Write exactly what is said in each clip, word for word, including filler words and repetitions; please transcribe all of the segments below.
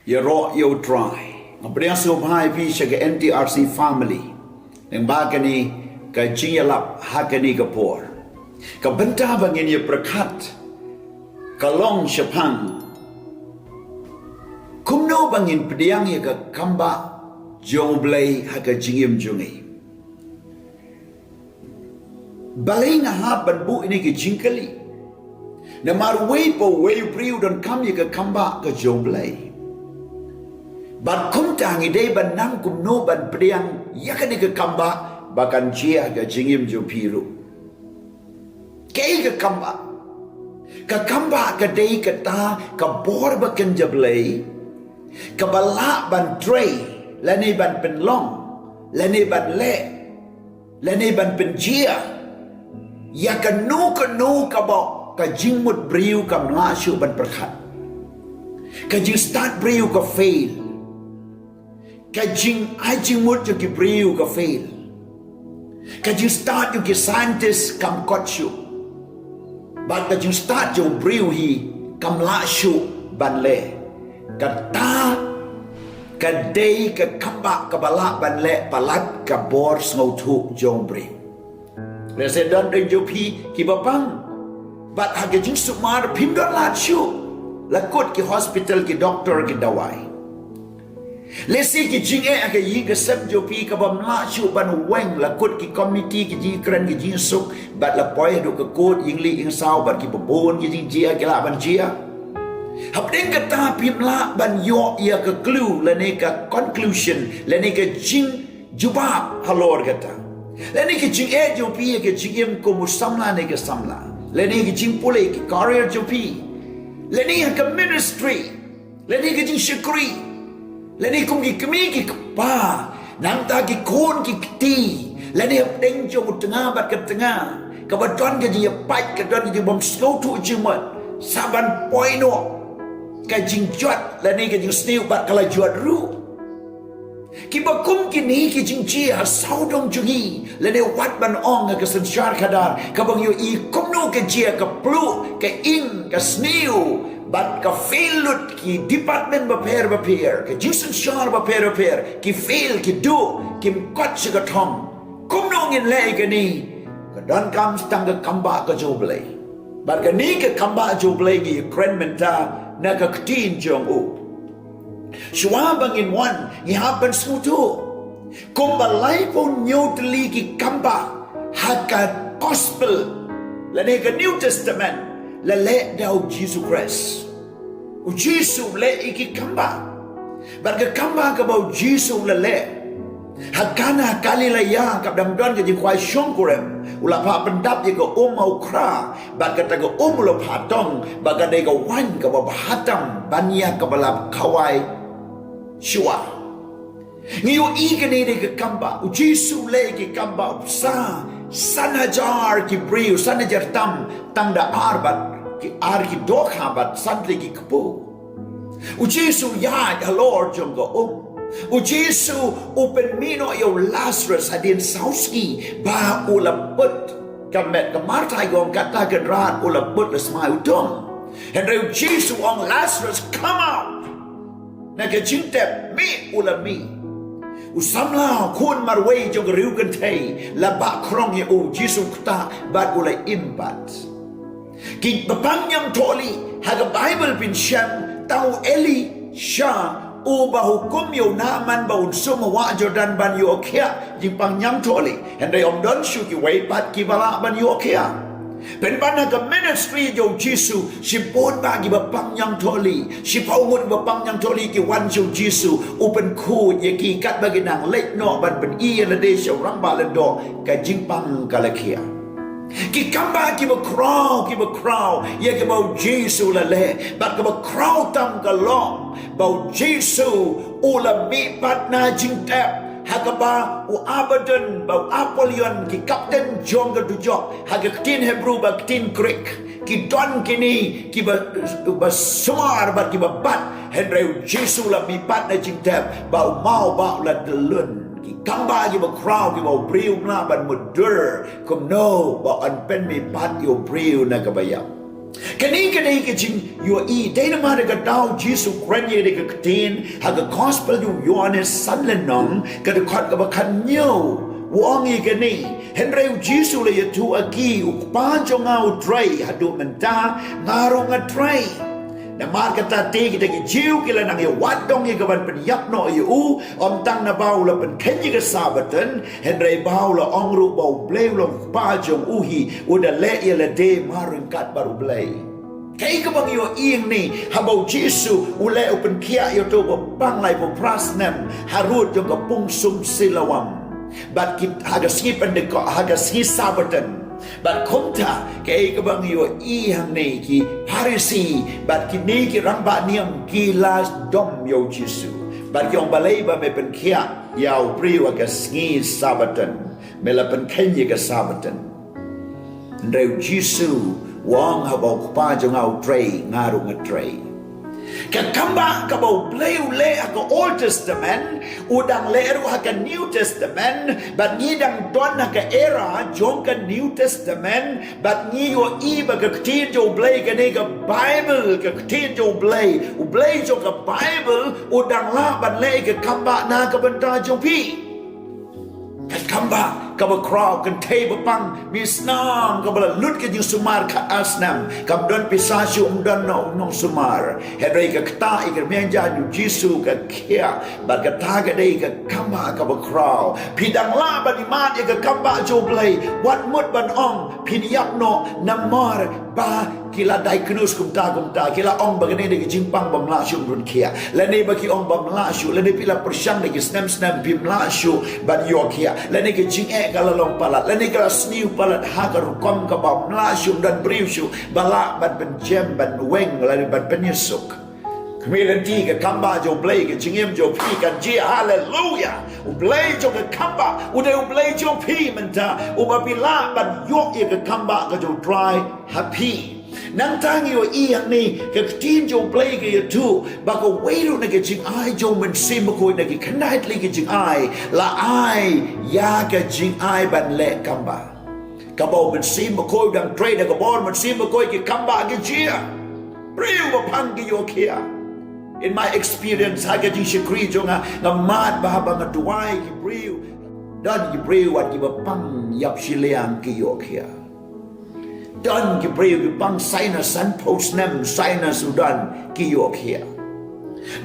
Ïaroh ïa U Trai. Nga pdiang sngewbha ïa phi sha ka N T R C family. Lyngba kane ka jingïalap ha kane ka por. Ka bynta ba ngin ïa pyrkhat ka long shaphang kumno ba ngin pdiang ïa ka kambah jong U Blei ha ka jingim jong ngi. Balei nga hap ban buh ïa kane ka jingkylli? Namar uwei pa uwei u briew u donkam ïa ka kambah ka jong U Blei. Bad kumta ngi dei ban nang kumno ban pdiang ïa kane ka kambah ba kan jia ha ka jingim jong phi ruh. Kaei ka kambah? Ka kambah ka dei kata ka bor ba kynja Blei kaba lah ban trei, lane ban pynlong, lane ban leh, lane ban pynjia ïa kano kano kaba ka jingmut briew kam lah shuh ban pyrkhat. Ka jingstad briew ka fail. Ka jingai jingmut jong ki briew ka fail. Ka jingstad jong ki scientist kam kot shuh. Bad ka jingstad jong u briew hi kam lah shuh ban leh. Kata ka dei ka kambah kaba lah ban leh palat ka bor sngewthuh jong u briew. Lehse don dang jong phi kiba pang. Bad ha ka jingsumar phim don lad shuh. La kut ki hospital, ki doktor, ki dawai. Lehse ki jingeh ha ka ïing ka sem jong phi kabym lah shuh ban weng, la kut ki komiti ki jingkren ki jingsuk, bad la poi haduh ka kot, ïing lieh ïing saw, bad kiba bun ki jingjia ki lah ban jia. Hapdeng kata phim lah ban ïoh ïa ka clue lane ka conclusion lane ka jingjubab halor kata. Lane ka jingeh jong phi ha ka jingim kum u samla ne ka samla, lane ka jingpule, ki career jong phi, lane ha ka ministry, lane ka jingshakri, lane kum ki kmie ki kpa, nangta ki khun ki kti, lane hapdeng jong u tnga bad ka tnga, kaba don ka jingïapait, ka don ka jingbymsngewthuh jingmut, sa ban poi noh ka jingjot lane ka jingsniew bad ka la jot ruh. Kiba kum kine ki jingjia ha sawdong jong ngi, lane wat ban ong ha ka synshar khadar, kaba ngi ïohi kumno ka jia ka pluh, ka ing, ka sniew, bad ka fail lut ki department bapher bapher, ka jingsynshar bapher bapher, ki fail, ki duh, kim kot sha ka thong. Kumno ngin leh ïa kane? Ka donkam tang ka kambah ka jong U Blei. Bad kane ka kambah jong U Blei ngi kren mynta na ka ktien jong u. Shuwa ba ngin wan, ngi hap ban sngewthuh. Kumba laiphew hynñiew tylli ki kambah ha ka gospel lane ka New Testament la leh da u Jisu Khrist. U Jisu u leh ïa ki kambah. Bad ka kambah kaba u Jisu u la leh ha Kana Galilea, kaba dang don ka jingkhwai shongkurim, u la phah pyndap ïa ka um ha u khra, bad kata ka um u la phah tong, bad ka dei ka waiñ kaba bha tam ban ïa kaba la khawai shuwa. Ngi ïohi kane dei ka kambah, u Jisu u leh ïa ki kambah, u bsa san hajar ki briew, san hajar tam, tang da ar bad ki ar ki dohkha bad san tylli ki kpu. U Jisu u ïaid halor jong ka um. U Jisu u pynmih noh ïa u Lasarus hadien saw sngi ba u la put. Ka met ka Martha i ong kata Kynrad u la put la smai u dum. Hynrei u Jisu u ong, "Lasarus, come out." Na ka jingtep, mih, u la mih. U samla khun marwei jong ka riew kynthei la bah khrong ïa u, u Jisu u ktah bad u la im pat. Kiba pang ñiangthohlieh, ha ka Baibl phin shem, tang u Elisha uba hukum ïa u Naaman ba un sum ha wah Jordan ban ïoh khiah, jingpang ñiangthohlieh. Hynrei ym don shuh kiwei pat kiba lah ban ïoh khiah. Pynban ha ka ministry jong u Jisu, shibun bah kiba pang ñiangthohlieh, shiphew ngut kiba pang ñiangthohlieh ki wan sha u Jisu, u pynkhuid ïa ki katba ki nang leit noh ban pyni ïa lade sha u rangbah lyngdoh, ka jingpang ka la khiah. Ki kambah kiba khraw, kiba khraw ïa kaba u Jisu u la leh, bad kaba khraw tam ka long ba u Jisu u la mih pat na jingtep, ha kaba u Abaddon bad u Apollyon, ki kapten jong ka dujok, ha ka ktien Hebru bad ktien Greek, ki don kine kiba, ba sumar bad kiba bat, hynrei u Jisu u la mih pat na jingtep, bad u maw bah u la dlun. Ki kambah kiba khraw kiba u briew um lah ban mutdur, kumno ba yn pynmih pat ïa u briew na kaba ïap. Kane ka dei ka jingïohi, dei namar ka daw Jisu kren ïa ka ktien ha ka gospel u Ïoannis san lynnong, ka dkhot kaba khatñiew, u ong ïa kane. Hynrei u Jisu u la ïathuh ha ki, u Kpa jong nga u trei, haduh mynta nga ruh nga trei. Namar kata te kita ki Jiw ki la nang ïawad dong ïa ka ban pynïap noh ïa u, ym tang naba u la pynkheiñ ïa ka Sabbaton, hynrei ba u la ong ruh ba U Blei u long Kpa jong u hi, u da leh ïa lade mar ryngkat bad U Blei. Kaei kaba ngi ïohi hangne, haba u Jisu u leh u pynkhiah ïa uto uba pang laiphew phra snem harud jong ka pung sum Siloam. Bad ki, ha ka sngi Pentekost, ha ka sngi Sabbaton. Bad kumta, kaei kaba ngi ïohi hangne, ki Pharisi bad kine ki rangbah niam ki la dom ïa u Jisu. Bad ki ong, balei ba me pynkhiah ïa u briew ha ka sngi Sabbaton? Me la pynkheiñ ïa ka Sabbaton. Hynrei u Jisu u ong, haba u Kpa jong nga u trei, nga ruh nga trei. Ka kambah kaba U Blei u leh ha ka Old Testament, u dang leh ruh ha ka New Testament, bad ngi dang don ha ka era jong ka New Testament, bad ngi ïohi ba ka ktien jong U Blei, kane ka Bible, ka ktien jong U Blei, U Blei jong ka Bible, u dang lah ban leh ka kambah na ka bynta jong phi. Ka kambah kaba khraw, kynthei ba pang misnam kaba la lut ka jingsumar khatar snem, kam don pisa shuh, ym don noh u nongsumar. Hynrei ka ktah ïa ka rmiang jaiñ u Jisu ka khiah, bad kata ka dei ka kambah kaba khraw. Phi dang lah ban ïa ka kambah jong U Blei, wat mut ban ong phin ïap noh namar ba ki la diagnose kumta kumta, ki la ong ba kane dei ka jingpang bym lah shuh ban rung khiah. Lane ba ki ong bym lah shuh, lane phi la pyrshang da ki snem snem phim lah shuh ban ïoh khiah. Lane ka jingeh ka la long palat, lane ka la sniew palat ha ka rukom kaba ym lah shuh, ym don briew shuh ba lah ban pynjem, ban weng, lane ban pynïasuk. Kmie lynti, ka kambah jong U Blei, ka jingim jong phi kan jia, haleluya. U Blei jong ka kambah u dei U Blei jong phi mynta, uba phi lah ban ïoh ïa ka kambah ka jong U Trai ha phi. Nangta ngi ïohi hangne, ka ktien jong U Blei ka ïathuh ba kawei ruh na ka jingai jong u Mynsiem Bakhuid, na ki khyndai tylli ki jingai, la ai ïa ka jingai ban leh kambah. Kaba u Mynsiem Bakhuid u dang trei, da ka bor u Mynsiem Bakhuid ki kambah ki jia. Briew ba pang ki ïoh khiah. In my experience, ha ka jingshakri jong nga, nga mad ba haba nga duwai ki briew, don ki briew wat kiba pang ïap shiliang ki ïoh khiah. Don ki briew ki pang sinus, sanphew snem sinus u don, ki ïoh khiah.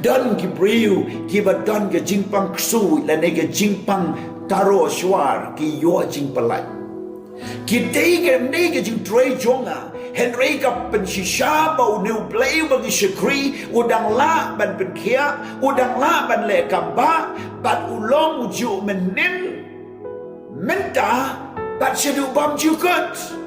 Don ki briew kiba don ka jingpang ksuid lane ka jingpang taro shwar, ki ïoh jingpyllait. Ki dei, ka dei ka jingtrei jong nga, hynrei ka pynshisha ba une U Blei uba ngi shakri u dang lah ban pynkhiah, u dang lah ban leh kambah, bad u long ujuh mynnin, mynta, bad shaduh bymjukut.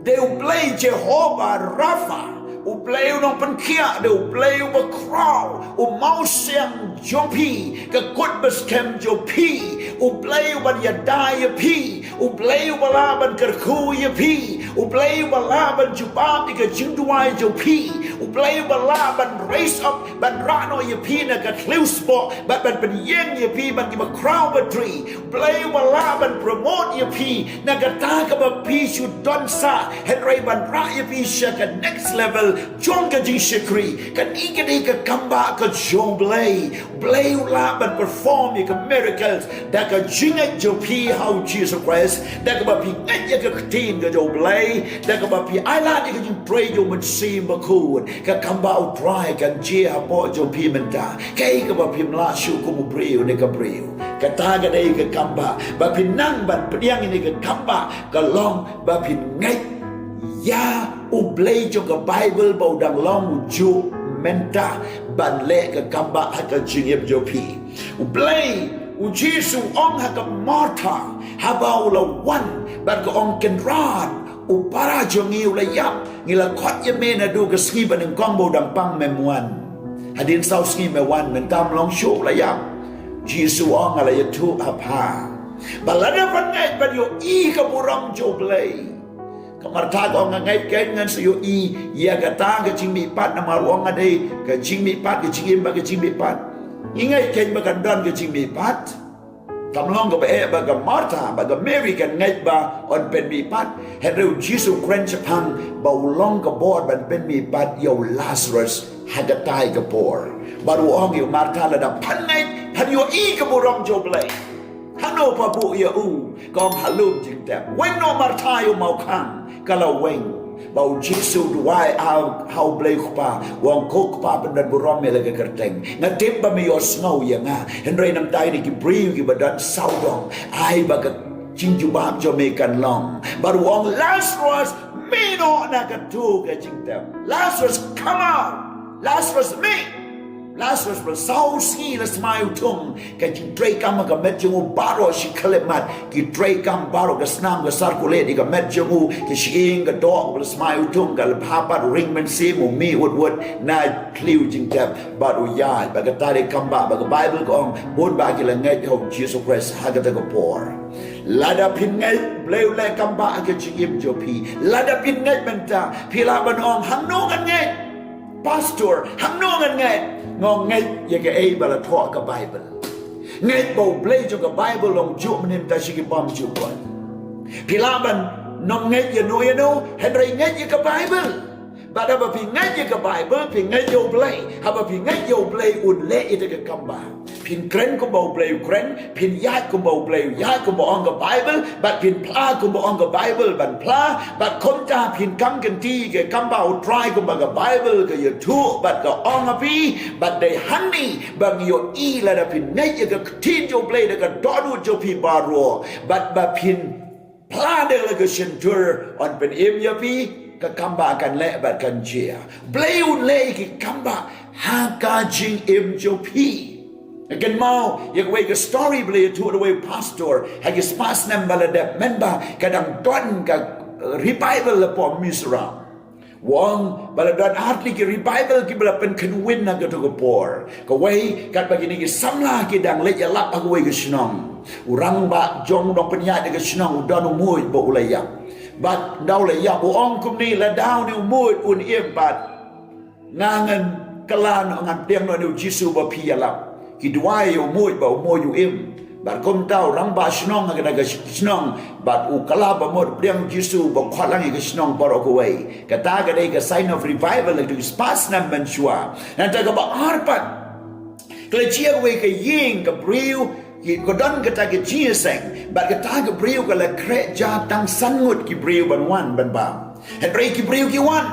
Dei U Blei Jehovah Rapha, U Blei u nongpynkhiah, dei U Blei uba khraw, u mawsiang jong phi, ka kut ba skhem jong phi, U Blei uban ïada ïa phi, U Blei uba lah ban kyrkhu ïa phi, U Blei uba lah ban jubab ïa ka jingduwai jong phi, U Blei uba lah ban raise up, ban rah noh ïa phi na ka thliew spah, bad ban pynïeng ïa phi bad kiba khraw batri, Blei uba lah ban promote ïa phi na kata kaba phi shu don sah, hynrei ban rah ïa phi sha ka next level jong ka jingshakri. Kane ka dei ka kambah ka jong U Blei. Blei u lah ban perform ïa ka miracles da ka jingngeit jong phi ha u Jisu Khrist, da kaba phi ngeit ïa ka ktien ka jong U Blei, da kaba phi ailad ïa ka jingtrei jong u Mynsiem Bakhuid. Ka kambah U Trai kan jia hapoh jong phi mynta. Kaei kaba phim lah shuh kum u briew ne ka briew, kata ka dei ka kambah ba phin nang ban pdiang ïa ka kambah, ka long ba phin ngeit ïa U Blei jong ka Baibl ba u dang long ujuh mynta ban leh ka kambah ha ka jingim jong phi. U Blei, u Jisu u ong ha ka Martha haba u la wan bad ka ong, Kynrad, u para jong ngi u la ïap. Ngi la khot ïa me naduh ka sngi ba nyngkong ba u dang pang mem wan. Hadien saw sngi me wan, mynta ym long shuh, u la ïap. Jisu u ong, nga la ïathuh ha pha ba lada phan ngeit ban ïohi ka burom jong U Blei. Ka Martha ka ong, nga ngeit kein, ngan sa ïohi ïa kata ka jingmihpat, namar u ong nga dei ka jingmihpat, ka jingim bad ka jingmihpat. Ngi ngeit kein ba kan don ka jingmihpat. Kam long kaba eh ba ka Martha bad ka Mary kan ngeit ba yn pynmihpat, hynrei u Jisu u kren shaphang ba u long ka bor ban pynmihpat ïa u Lasarus ha katei ka por. Bad u ong ïa u Martha, lada phan ngeit phan ïohi ka burom jong u Blei. Hangno pha buh ïa u? Ka ong ha lum jingtep. Weng noh Martha ïa u mawkhang, ka la weng. Bad u Jisu u duwai ha, ha u Blei u Kpa, u ong, ko Kpa, pyndonburom ïa la ka kyrteng. Nga tip ba me ïohsngew ïa nga. Hynrei namar ïa ki briew kiba don sawdong, ai ba ka jingjubab jong me kan long. Bad u ong, Lasarus, mih noh na katu ka jingtep. Lasarus, come out. Lasarus, mih. Lasarus, ba saw sngi la smai u thung. Ka jingtrei kam ha ka met jong u baroh shi khyllipmat. Ki trei kam baroh, ka snam ka circulate ïa ka met jong u, ka shyieng ka doh, ba la smai u thung, ka la bha pat, u ring mynsiem, u mih wut wut na thliew jingtep bad u ïaid. Bad kata dei kambah ba ka Baibl ka ong, bun ba ki la ngeit ha u Jisu Khrist ha kata ka por. Lada phin ngeit, Blei u leh kambah ha ka jingim jong phi. Lada phin ngeit mynta, phi lah ban ong, hangno ngan ngeit? Pastor, hangno ngan ngeit? Nga ong, ngeit ïa kaei ba la thoh ha ka Baibl. Ngeit ba u Blei jong ka Baibl u long juh mynhynnin, mynta sha ki bymjukut. Phi lah ban nym ngeit ïano ïano, hynrei ngeit ïa ka Baibl. Bad haba phi ngeit ïa ka Baibl, phi ngeit ïa u Blei. Haba phi ngeit ïa u Blei, un leh ïa ka kambah. Phin kren kumba u Blei u kren, phin ïaid kumba u Blei u ïaid, kumba ong ka Baibl, bad phin phla kumba ong ka Baibl ban phla, bad kumta phin kam kynti ïa ka kambah u Trai kumba ka Baibl ka ïathuh bad ka ong ha phi. Bad dei hangne ba ngi ïohi lada phin ngeit ïa ka ktien jong u Blei da ka dohnud jong phi baroh, bad ba phin phla da la ka shyntur, yn pynim ïa phi, ka kambah kan leh bad kan jia. Blei un leh ïa ki kambah ha ka jingim jong phi. Nga kynmaw ïa kawei ka story ba la ïathuh da uwei u pastor ha ki spah snem ba la dep, mynba ka dang don ka, eh, revival ha Mizoram. U ong ba la don ar tylli ki revival kiba la pynkynwin ha kato ka por. Kawei, katba kine ki samla ki dang leit ïalap ha kawei ka shnong, u rangbah jong u nongpynïaid ka shnong u don u muid ba u la ïap. Bad ynda u la ïap, u ong kumne, lada une u muid un im pat, nga ngan kylla noh, ngan pdiang noh ïa u Jisu ba phi ïalap. Ki duwai ïa u muid ba u muid u im. Bad kumta u rangbah shnong ha kata ka sh-, shnong, bad u kylla ba mut pdiang Jisu ba khot lang ïa ka shnong baroh kawei. Kata ka dei ka sign of revival ha ki spah snem mynshuwa. Nangta kaba ar pat, ka la jia kawei ka ïing, ka briew, ki, ka don kata ka jingïaseng. Bad kata ka briew ka la khreh ja tang san ngut ki briew ban wan ban bam. Hynrei ki briew ki wan.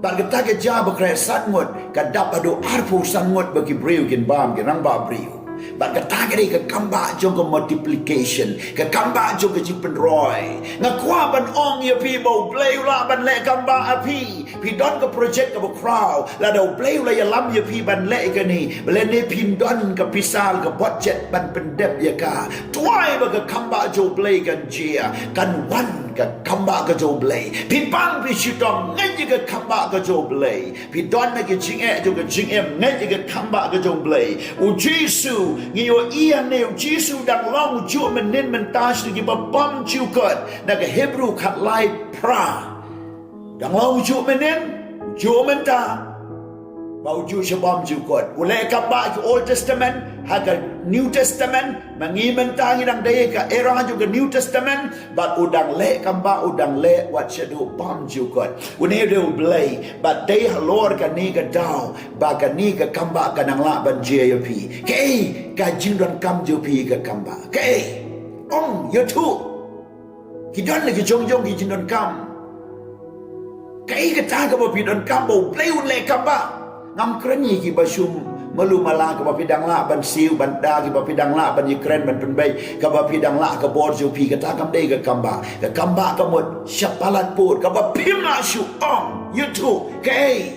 Bad kata ka ja ba khreh san ngut ka dap haduh arphew san ngut ba ki briew kin bam, ki rangbah briew. Bad kata ka dei ka kambah jong ka multiplication, ka kambah jong ka jingpynroi. Nga kwah ban ong ïa phi ba u Blei u lah ban leh kambah ha phi. Phi don ka project kaba khraw, lada u Blei u la ïalam ïa phi ban leh ïa kane, balei ne phin don ka pisa, ka budget ban pyndep ïa ka? Duwai ba ka kambah jong u Blei kan jia, kan wan ka kambah ka jong u Blei. Phi pang phi shitom, ngeit ïa ka kambah ka jong u Blei. Phi don na ki jingeh jong ka jingim, ngeit ïa ka kambah ka jong u Blei. U Jisu, ngi ïohi hangne, u Jisu dang long u juh mynhynnin mynta sha kiba bymjukut, na ka Hebru khatlai phra. Dang long u juh mynhynnin, u juh mynta, bad u juh sha bymjukut. U leh kambah ha ka Old Testament, ha ka New Testament, ma ngi mynta ngi dang dei ha ka era jong ka New Testament, bad u dang leh kambah, u dang leh wat shaduh bymjukut. Une u dei u Blei, bad dei halor kane ka daw ba kane ka kambah kan nang lah ban jia ïa phi. Kaei ka jingdonkam jong phi ka kambah? Kaei? Ong, ïathuh. Ki don la ki jong jong ki jingdonkam. Kaei kata kaba phi donkam ba u Blei un leh kambah? Ngam kren ïa kiba shu malu mala, kaba phi dang lah ban siew ban da, kiba phi dang lah ban ïakren ban pynbeit, kaba phi dang lah ka bor jong phi, kata kam dei ka kambah. Ka kambah ka mut sha palat pud, kaba phim lah shu ong, ïathuh, kaei?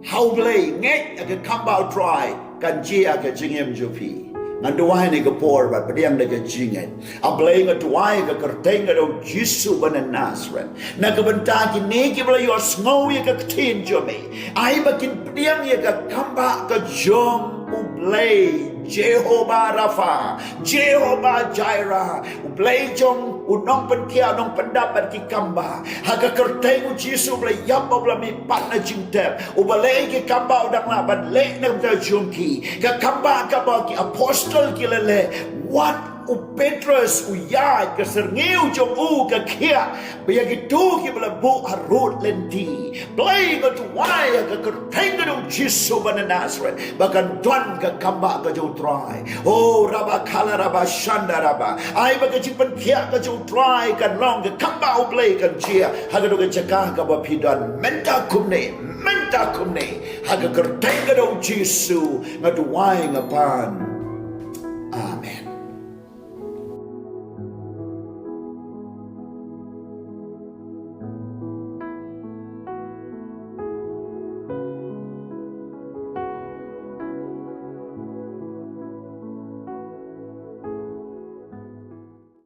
Ha u Blei, ngeit ha ka kambah u Trai, kan jia ha ka jingim jong phi. Ngan duwai ha kane ka por bad pdiang da ka jingngeit. A Blei, nga duwai ha ka kyrteng ka jong u Jisu ba na Nasareth, na ka bynta kine kiba la ïohsngew ïa ka ktien jong me, ai ba kin pdiang ïa ka kambah ka jong u Blei, Jehovah Rapha, Jehovah Jireh, u Blei jong u nongpynkhiah, u nongpyndap bad ki kambah. Ha ka kyrteng u Jisu, u Blei ïap bad u la mihpat na jingtep, uba leh ïa ki kambah u dang lah ban leh na ka bynta jong ki. Ka kambah kaba ki apostol ki la leh, wat U Petros u ïaid, ka syrngiew jong u ka khiah, ba ïa kito kiba la buh harud lynti. Blei, nga duwai ha ka kyrteng ka jong u Jisu ba na Nasareth, ba kan don ka kambah ka jong u Trai. O raba kala raba shanda raba. Ai ba ka jingpynkhiah ka jong u Trai kan long ka kambah, U Blei, kan jia ha kano ka jaka kaba phi don mynta kumne, mynta kumne. Ha ka kyrteng ka jong u Jisu nga duwai, nga pan. Amen.